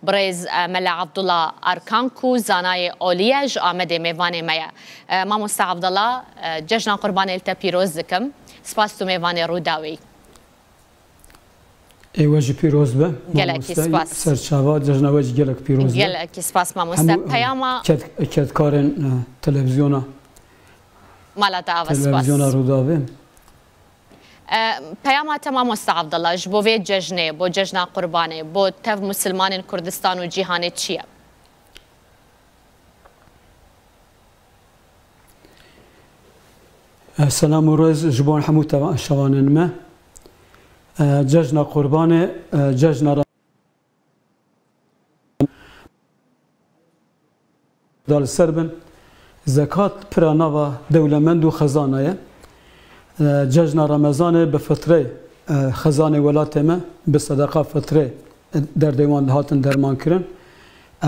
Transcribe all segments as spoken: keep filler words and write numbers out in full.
Birêz, e, Mela Abdullah Arkan ku zanayê olî ye ji Amedê mêvanê me ye. E, Mamoste Abdullah, e, cejna Qurbanê li te pîroz dikim. Spas tu mêvanê Rûdawê yî. Ê we jî pîroz be. Gelekî mamoste, spas. Serçava cejna we jî gelek pîroz be. Gelekî spas mamoste. Hemû, e, Peyama ked-, kedkarên, e, televîzyona, Mala te ava spas. Televîzyona Rûdawê. E, peyama te mamoste Abdullah ji bo vê cejnê, bo cejna Qurbanê, bo tev misilmanên Kurdistan û cîhanê çi ye? E, selam û rêz ji bo hemû teva-, şevanên me. E, cejna Qurbanê, e, cejna da li ser bin. Zekat pira nava dewlemend û xezana ye. E, cejna Remezanê bi fitrê, e, xezanê welatê me bi sedeqa fitrê, e, derdê wan dihatin derman kirin.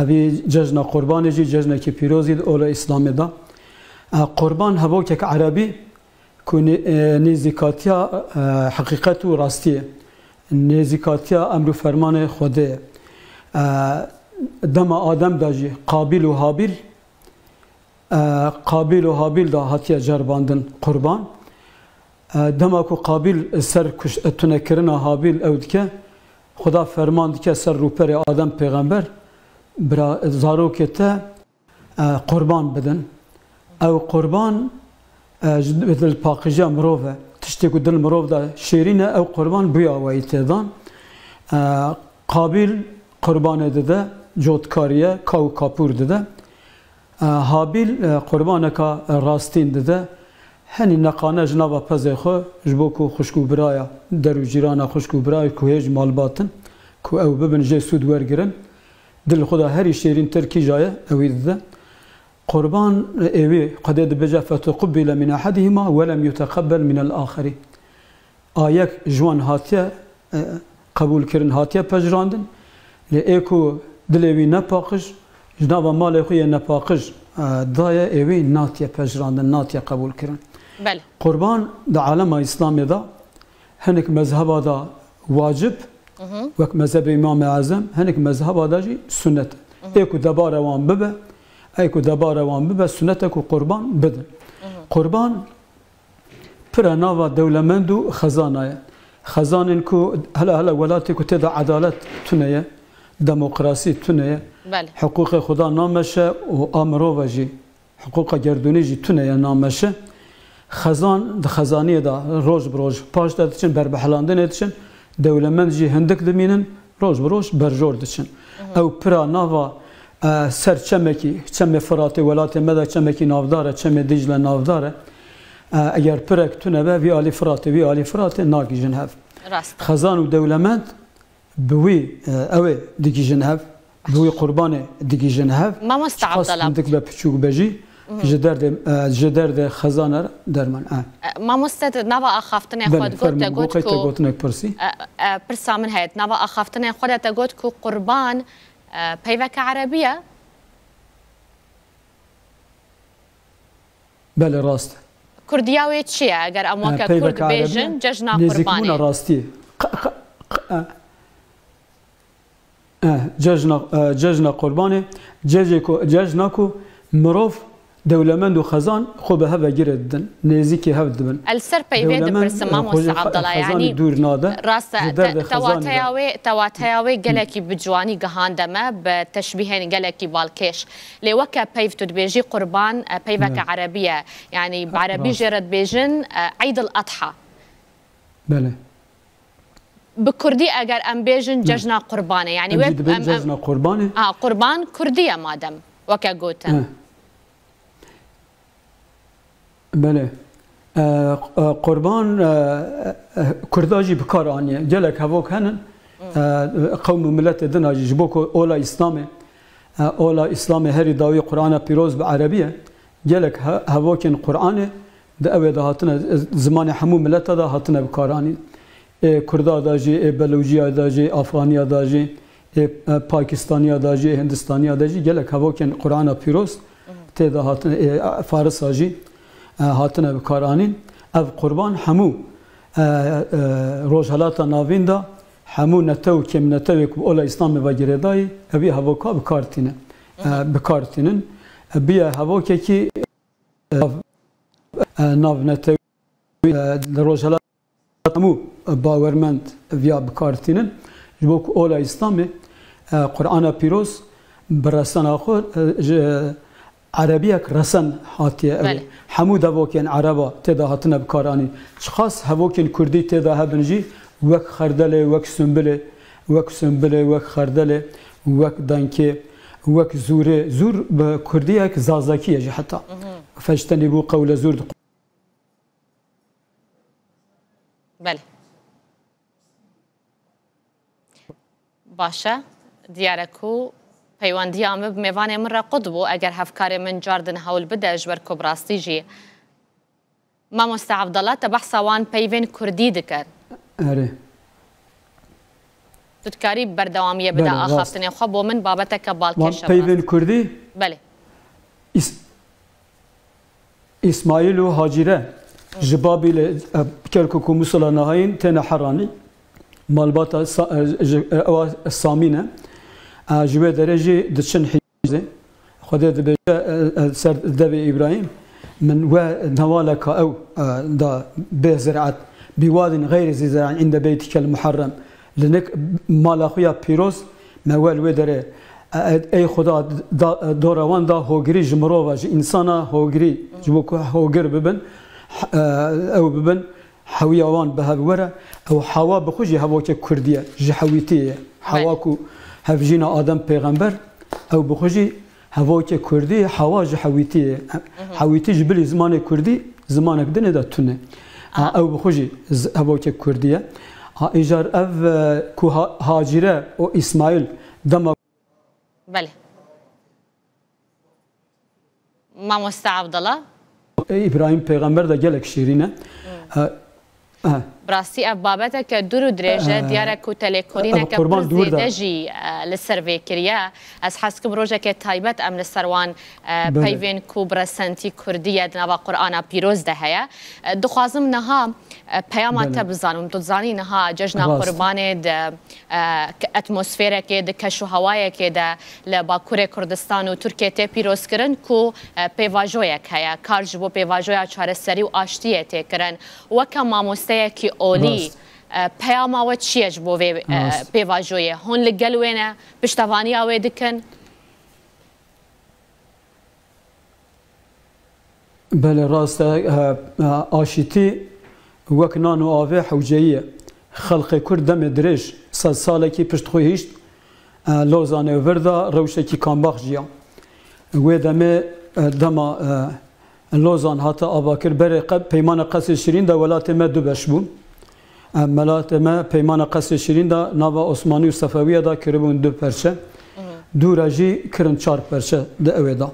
Evî cejna Qurbanê jî cejnekî pîrozî di ola Îslamê de. E, Qurban hevokek erebî ku nê-, e, nêzîkatiya, e, heqîqet û rastiyê, nêzîkatiya emr û fermanê Xwedê ye. E, dema Adem de jî Qabîl û Habîl, e, Qabîl û Habîl de hatiye ceribandin qurban. E, dema ku Qabîl ser kuş-, tunekirina Habîl ew dike, Xuda ferman dike ser rûperê Adem pêxember, bira, zarokê te e, qurban bidin. Ew qurban, e, ji dilpaqijiya mirov e. Tiştê ku dil mirov de şêrîn e, ew qurban bûya we yî tê dan. E, Qabîl qurbanê dide, cotkariye, kaw û kapûr dide. E, Habîl, e, qurbaneka rastîn dide. Henî neqane ji nava pezê xwe, ji bo ku xwişk û biraya, der û cîrana xwişk û birayê ku hêj malbat in, ku ew bibin jê sûd wergirin. Dil xwe de herî şêrîntir kîja ye, ewî dide. Qurban ê wî Xwedê dibêje, "Fetuqubile min ehedihima we lem yuteqebel minel axerî." A yek ji wan hatiye, e, qebûl kirin, hatiye pejirandin. Lê ê ku dilê wî nepaqij, ji nava malê xwe yê nepaqij, e, daye, ê wî natiye pejirandin, natiye qebûl kirin. Belê. Qurban di alema Îslamê de hinek mezheba de wacib, Mhm. wek mezhebê Îmamê Ezem, hinek mezheba de jî sunnet e. Mhm. Ê ku debare wan bibe, ê ku debare wan bibe, sunnet e ku qurban bidin. Mhm. Qurban pira nava dewlemend û xezana ye. Xezanên ku hela hela welatê ku tê de edalet tune ye, demokrasî tune ye, Belê. hiqûqê Xuda nameşe û a mirova jî, hiqûqa gerdûnî jî tune ye, nameşe. Xezan di xezaniyê de roj bi roj paş de diçin, berbihelandinê diçin, dewlemend jî hindik dimînin, roj bi roj berjor diçin. Mhm. Ew pira nava, e, ser çemekî, çemê Firatê, welatê me de çemekî navdar e, çemê Dîcle navdar e. E, eger pirek tune be, vî alî Firatê, vî alî Firatê nagihîjin hev. Rast e. Xezan û dewlemend bi wî, e, ew ê digihîjin hev, bi wî qurbanê digihîjin hev. Mamoste Çiqas Abdallah. hindik be, piçûk be jî, Mhm. ji derdê, e, ji derdê xezana re derman. E. E, mamoste, di nava axaftinê Belê, xwe digot, fermû, te got goqê te ku, gotinek pirsî. e, e, pirsa min heye. Di nava axaftinê xwe de te got ku qurban, e, peyveke erebî ye. Belê, rast e. Kurdiya wê çi ye? Eger em E, weke peyveke Kurd erebî ye. bêjin, cejna Nêzîkbûna Qurbanê. rastiyê. Q-, q-, q-, e. Eh, cejna, eh, cejna Qurbanê, cejê ku, cejna ku mirov dewlemend û xezan xwe bi hev ve girê didin, nêzîkî hev dibin. El ser peyvê Dewlemend, dipirsim, eh, mamoste xwe Abdallah, xezanî yani, dûr nade, rast e, ji derdê te-, xezanê tewateya re. wê, tewateya wê gelekî bi ciwanî gihande me, bi teşbîhên gelekî balkêş. Lê weke peyv tu dibêjî qurban, eh, peyveke Evet. erebî ye. Yani, bi erebî Rast. jê re dibêjin, eh, Eid el-Adha. Belê. Bi kurdî eger em bêjin Ne. cejna qurbanê, yani Em wê jî dibên em, em, cejna qurbanê. Ha, qurban kurdî ye madem, weke gotin. Eh. Belê. Eh, eh, qurban, eh, eh, kurda jî bi kar aniye. Gelek hevok henin, Hmm. eh, qewm û miletê din a jî ji bo ku ola Îslamê, eh, ola Îslamê herî dawî Qur'ana pîroz bi erebî ye. Gelek he-, hevokên Qur'anê di ew ê de hatine, zimanê hemû mileta de hatine bikaranîn. Ê Kurda de jî, ê Belûciya de jî, Afganiya de jî, ê, e, Pakistaniya de jî, ê Hindistaniya de jî gelek hevokên Qur'ana pîroz tê de hatine, ê, e, Farisa jî, e, hatine bikaranîn. Ev qurban hemû, e, e, Rojhelata Navîn de hemû netew û kêmnetewê ku bi ola Îslamê ve girêdayî, ev ê hevoka bi kar tîne. E, bi kar tînin. E, bûye hevokekî, e, nav, e, navnetewî, e, li Rojhilata hemû bawermend viya bi kar tînin. Ji bo ku ola Îslamê, e, Qur'ana Pîroz bi resena xwe, e, ji, Erebiyek resen hatiye ew. Belê. Hemû devokên ereba tê de hatine bikaranîn. Çiqas hevokên kurdî tê de hebin jî, wek xerdelê, wek sumbilê, wek sumbilê, wek xerdelê, wek denkê, wek zûrê. Zûr bi kurdiyek zazakî ye jî heta. Hı hı. Feştenî bû qewle zûr di Belê. Baş e. Diyar e ku peywendiya min bi mêvanê min re qut bû. Eger hevkarê min car din hewl bide, ji ber ku bi rastî jî Mamoste Evdala te behsa wan peyvên kurdî dikir. Erê. Tu dikarî berdewamiyê bide. Belê, rast. Axaftinê xwe bo min babeteke balkêş e. Wan peyvên kurdî? Belê. Îs-, Îsmaîl û Hacîre ji Babîlê, e, Kerkûk û Mûsila nahayîn têne Heranî. Malbata Sa-, e, ji, e, ewa Samî ne. E, ji wê derê jî diçin Hîcazê. Xwedê dibêje, e, e, ser devê Îbrahîm, min we newaleka ew, e, da bê ziraet, bi wadin xeyrî zî ziraen inde beytikel muharrem. Li nik mala xwe ya pîroz me wel wê derê, e, e, ey Xuda da, e, dora wan da hogirî ji mirova, ji însana hogirî, ji bo ku hogir bibin, h-, e, ew bibin, hewiya wan bi hev were. Ew Hawa bi xwe jî hevokê kurdî ye, ji hewîtiyê ye. Hawa Belê. Ku hevjîna Adem pêxember, ew bi xwe jî hevokê kurdî, Hawa ji hewîtiyê ye. Hı hı. Hewîtî ji bilî zimanê kurdî, zimanek dinê de tune. A, Aha. Ew bi xwe jî z-, hevokê kurdî ye. A, îcar ev, e, ku ha-, Hacîre û Îsmaîl dema Belê. Mamoste Evdala. Îbrahîm pêxember de gelek şîrîn e. Hmm. E, e. Bi rastî ev babeteke dûr û dirêj e. E, Diyar e ku e, telêkolîneke qurban pir dûr de. Zêde jî, e, li ser vê kiriye. Ez hez kim rojekê taybet em li ser wan, e, Belê. Peyvên ku bi resentî kurdî ye di nava Qur'ana Pîroz de heye. E, dixwazim niha, e, peyama Belê. Te bizanim. Tu dizanî niha cejna Rast. Qurbanê di, e, atmosferekê, di keş û hewayekê de li Bakurê Kurdistan û Tirkiyê tê pîrozkirin ku, e, pêvajoyek heye. Kar ji bo pêvajoya çareserî û aştiyê tê kirin. Weke mamosteyekî olî, Rast. E, peyama we çi ye ji bo vê, e, Rast. Pêvajoyê? Hûn li gel wê ne? Piştevaniya wê dikin? Belê, rast e. E, e, aşîtî wek nan û avê hewceyî ye. Xelqê Kurd demê dirêj, sed salekî pişt xwe hişt, e, Lozanê vir de rewşekî kambax jiya. Wê demê, e, dema, e, Lozan hate avakir, berê qe-, Peymana Qesrê Şîrîn de welatê me du beş bû. E, welatê me Peymana Qesrê Şîrîn de nava Osmanî û Sefewiye de kiribûn du perçe. Hı hı. Dû re jî kirin çar perçe di ewê de.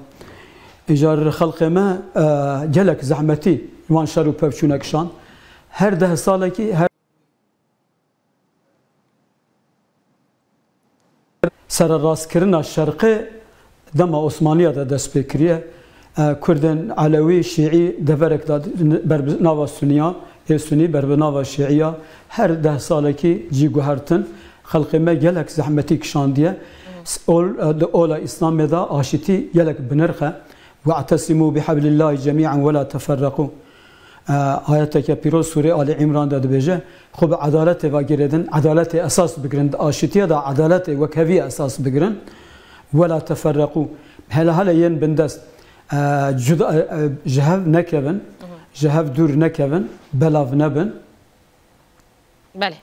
Îcar xelqê me, e, gelek zehmetî wan şer û pevçûne kişand. Her deh salekî, her Sererastkirina Şerqê dema Osmaniya de dest pê kiriye. E, Kurdên Elewî, Şîî deverek de ber bi nava Suniya, ê Sunî ber bi nava Şîiya her deh salekî cî guhertin. Xelqê me gelek zehmetî kişandiye. S-, ol-, e, di ola Îslamê de aşîtî gelek binirx e. "We'tesimû bihablillahi cemî'en we la teferreqû." E, ayeteke pîroz Sûrê Ali Îmran de dibêje, "Xwe bi edaletê ve girêdin, edaletê esas bigirin, di aşîtiye de edaletê wekheviyê esas bigirin. We la teferreqû." Hele hele yên bindest, e, cuda, e, e, ji hev nekevin, ji hev dûr nekevin, belav nebin. Belê.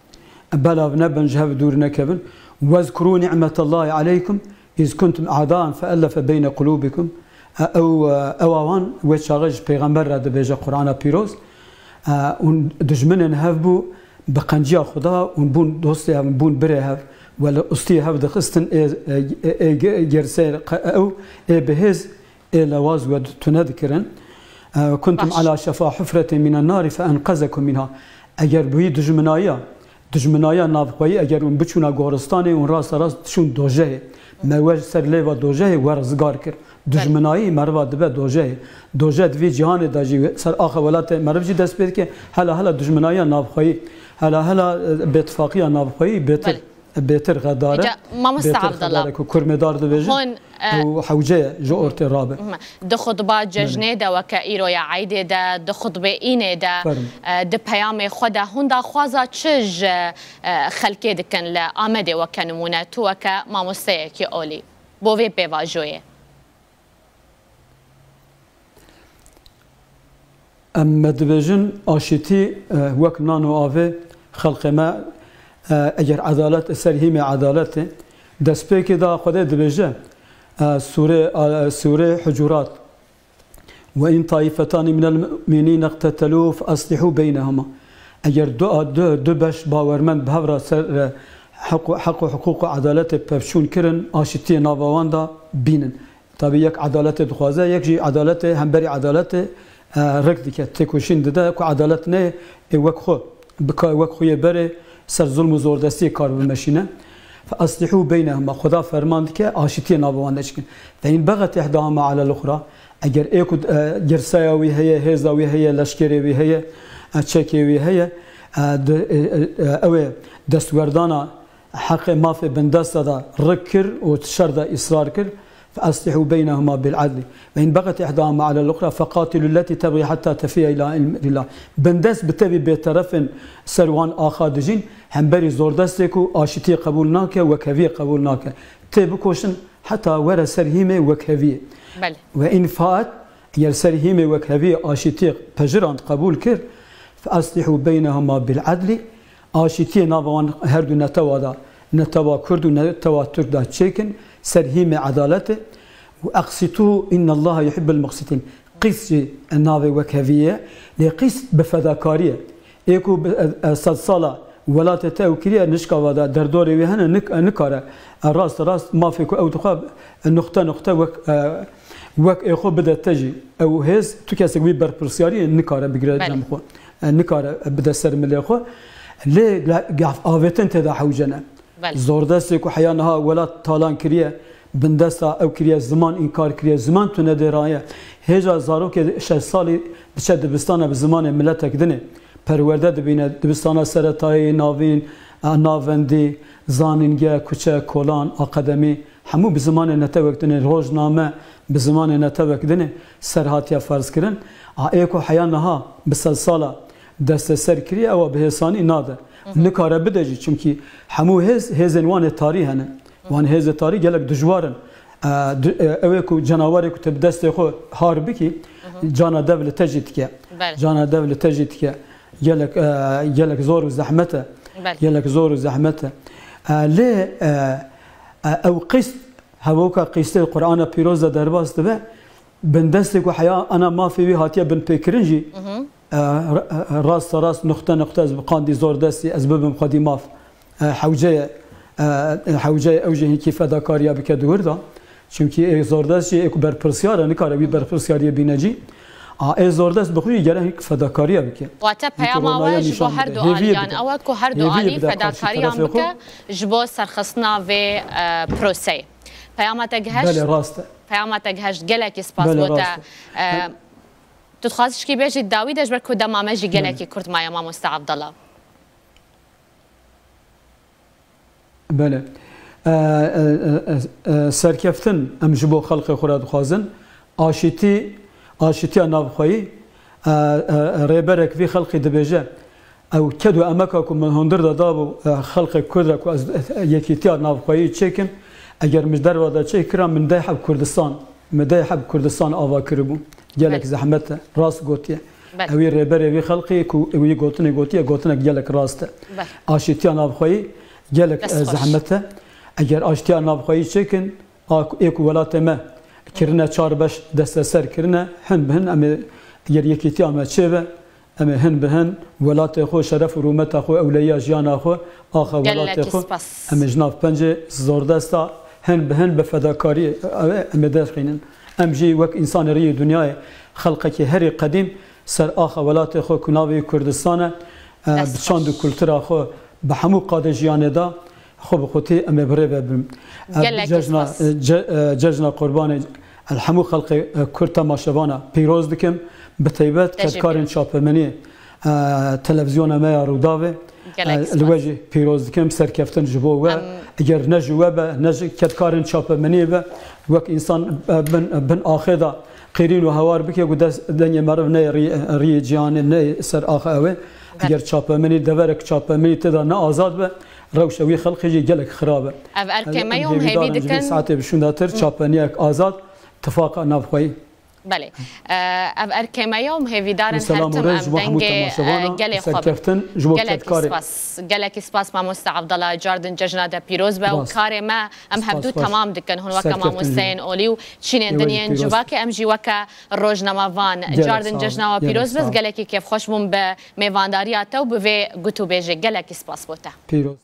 Belav nebin, ji hev dûr nekevin. "Wezkurû ni'metallahî aleykum iz kuntum a'daen feellefe beyne qulûbikum." E, ew, e, ewa wan wê çaxê ji Pêxember re dibêje Qur'ana Pîroz. E, hûn dijminên hev bû, bi qenciya Xuda hûn bûn dostê hev, bûn birê hev. We li ustiyê hev dixistin, ê, ê, ê, ê ge-, gersê qe-, ew, ê bihêz, ê lewaz we tune dikirin. E, kuntum Baş. Ala şefa hufretin minen nari fe enqezekum minha. Eger bi wî dijminayiya, dijminayiya navxweyî, eger hûn biçûna goristanê, hûn rasta rast diçûn dojehê. Me we ji ser lêva dojehê we rizgar kir. Belê. Dijminayî meriva dibe dojehê. Doje di vî cîhanê de jî ser axa welatê meriv jî dest pê dike. Hela hela dijminayiya navxweyî. Hela hela, e, bêtifaqiya navxweyî bêtir, Belê. bêtir xedar e. Îca, mamoste Bêtir Abdallah, xedar e ku kurmêdar dibêjin, hon, e, ew hewce ye ji ortê rabe. Mhm. Di xutba Belê. cejnê de weke îro ya eydê de, di xutbê înê de, Fermo. e, di peyamê xwe de hûn daxwaza çi ji, e, xelkê dikin li Amedê weke nimûne? Tu weke mamosteyekî olî bo vê pêvajoyê. Em me dibêjin aşîtî, e, wek nan û avê xelqê me, e, eger edalet, ser hîmê edaletê, destpêkê de Xwedê dibêje, e, sûrê, e, sûrê Hucurat, "Ve in taifetani minel mu'minîne iqtetelû fe aslihû beynehuma." Eger du, du, du beş bawermend bi hev re ser, e, heq û, heq û hiqûq û edaletê pevçûn kirin, aşîtiyê nava wan de bînin. Tabî yek edaletê dixwaze, yek jî edaletê, hemberî edaletê, e, rek dike, têkoşîn dide ku edalet neyê, ê wek xwe bika, wek xwe yê berê ser zulm û zordestiyê kar bimeşîne. Fe aslihû beynehuma, Xweda ferman dike, aşîtiyê nava wan de çikin. Fe in beget ihdahuma alel uxra, eger ê ku, e, girseya wî heye, hêza wî heye, leşkerê wî heye, e, çekê wî heye, e, di, e, e, e, ew ê destwerdana heqê mafê bindesta de rik kir û di şer de îsrar kir, "Fe aslihû beynehuma bil adlî. Ve in beget ihdahuma alel uxra fe qatilû lletî tebxî heta tefîye îla emrîllah." Bindest bi tevî bêterefên ser wan axa dijîn, hemberî zordestê ku aşitiyê qebûl nake, wekheviyê qebûl nake. Tê bikoşin heta were ser hîmê wekheviyê. Belê. Ve in faet, eger ser hîmê wekheviyê aşitiyê pejirand qebûl kir, "Fe aslihû beynehuma bil adlî." Aşitiyê nava wan her du netewa de, netewa Kurd û netewa Tirk de çêkin, ser hîmê edaletê. Û eqsitû innallaha yuhibbul muqsitîn. Qîst jî navê wekheviyê ye, lê qîst bi fedakarî ye. Ê ku bi, e, e, sed sala welatê te ew kiriye, nişka va de derdorê wê hene, nik-, e, nikare, e, rast rast mafê ku ew dixwe, e, nuxte nuxte wek, e, wek ê xwe bide te jî. Ew hêz, tu kesek wî berpirsiyariyê nikare bigire Belê. cem xwe. E, nikare bide ser milê xwe. Lê le-, gaf avêtin tê de hewce ne. Belê. Zordestê ku heya niha welat talan kiriye, bindesta ew kiriye, ziman înkar kiriye, ziman tune dê raye. Hêja zarokê şeş salî diçe dibistana bi zimanê miletek dinê. Perwerde dibîne, dibistana seretayî, navîn, e, navendî, zanînge, kuçe, kolan, akademî, hemû bi zimanê netewek dinê, rojname bi zimanê netewek dinê ser hatiye ferzkirin. A ê ku heya niha bi sedsala desteser kiriye, ewa bi hêsanî nade. Nikare bide jî, çimkî hemû hêz, hêzên wan ê tarî hene. Wan hêzê tarî gelek dijwar in. E, di-, e, ew ê ku cenawerê ku tu bi destê xwe har bikî, cana dev li te jî dike. Belê. Cana dev li te jî dike. Gelek, e, gelek zor û zehmet e. Belê. Gelek zor û zehmet e. E, lê, e, e, ew qîst, hevoka qîstê Qur'ana Pîroz de derbas dibe, bindestê ku heya ana mafê wî hatiye binpêkirin jî, e, ra-, e, rasta rast, nuxte nuxte ez bi qandî zor destî, ez bibim xwedî maf. E, hewce ye, e, hewce ye ew jî hinkî fedakariya bike di wir de. Çimkî ê zordest jî ê ku berpirsiyar e, nikare wî berpirsiyariyê bîne cî. A ê zordest bi xwe jî gere hink fedakariya bike. Wate Hinkî peyama ronaya we ji bo nîşan her bide. du Hêviyê aliyan, bide. ew e ku her du Hêviyê alî bide karşî fedakariyan terefê xwe. bike ji bo serxistina vê, e, proseyê. Peyama te giheşt? Belê, rast e. Peyama te giheşt. Gelekî spas Belê, bo te. rast e. E, tu dixwazî şikî bêjî dawî de, ji ber ku dema me jî Belê. gelekî kurt maye, mamoste Abdallah. Belê. E, e, e, e, e, serkeftin em ji bo xelqê xwe re dixwazin. Aşîtî, aşîtiya navxweyî, e, e, rêberek vî xelqî dibêje, ew ked û emeka ku min hundir de dabû, e, xelqê Kurd re ku ez, e, yekîtiya navxweyî çêkim, eger min ji derve de çêkira, min deh heb Kurdistan, min deh heb Kurdistan ava kiribû. Gelek Belê. zehmet e, rast gotiye. Belê. Ewî rêberê vî xelqî ku wî gotinê gotiye, gotinek gelek rast e. Belê. Aşîtiya navxweyî gelek, Dest e, xweş. zehmet e. Eger aşîtiya navxweyî çêkin, a ku, ê ku welatê me kirine çar beş desteser kirine, hin bi hin em ê, eger yekîtiya me çêbe, em ê hin bi hin welatê xwe, şeref û rûmeta xwe, ewleyiya jiyana xwe, axa Gelekî welatê xwe, spas. em ê ji nav pencê zordesta hin bi hin bi fedakariyê, ew ê em ê derxînin. Em jî wek însanê rêyê dinyayê, xelqekî herî qedîm ser axa welatê xwe ku navê wî Kurdistan e, e, Dest bi çand û xweş. kultura xwe, bi hemû qadê jiyanê de xwe bi xwetî em ê bi rê ve bin. E, Gelekî Cejna, spas. e, ce-, e, Cejna Qurbanê el hemû xelqê, e, Kurd temaşevana pîroz dikim, bi taybet Te jî kedkarên pîroz. çapemeniyê, e, televîzyona me ya Rûdawê, e, li we jî pîroz dikim, serkeftin ji bo we. Eger ne ji we be, ne ji kedkarên çapemeniyê be, wek însan, e, bin, bin axê de qîrîn û hewar bike ku dest, dengê meriv neyê rî-, riyê cîhanê, neyê ser axa ew ê. Eger çapemenî, deverek çapemenî tê de ne azad be, rewşa wî xelkê jî gelek xirab e. Ev erkê me yo, em hêvî hêvîdarin ji vê dikin saetê bi şûnda tir çapeniyek azad, tifaqa navxweyî. Belê. Ev erkê me yo, em hêvîdarin her tim em dengê, e, gelê xwe bin. Gelekî spas. Gelekî spas mamoste Abdallah, cardin cejna de pîroz be û karê me em hevdû temam dikin. Hûn weke mamosteyên olî û çînên din yên civakê, em jî weke rojnamevan. Cardin cejna we pîroz be, ez gelekî kêfxweş bûm bi mêvandariya te û bi vê gotûbêjê. Gelekî spas bo te. Pîroz.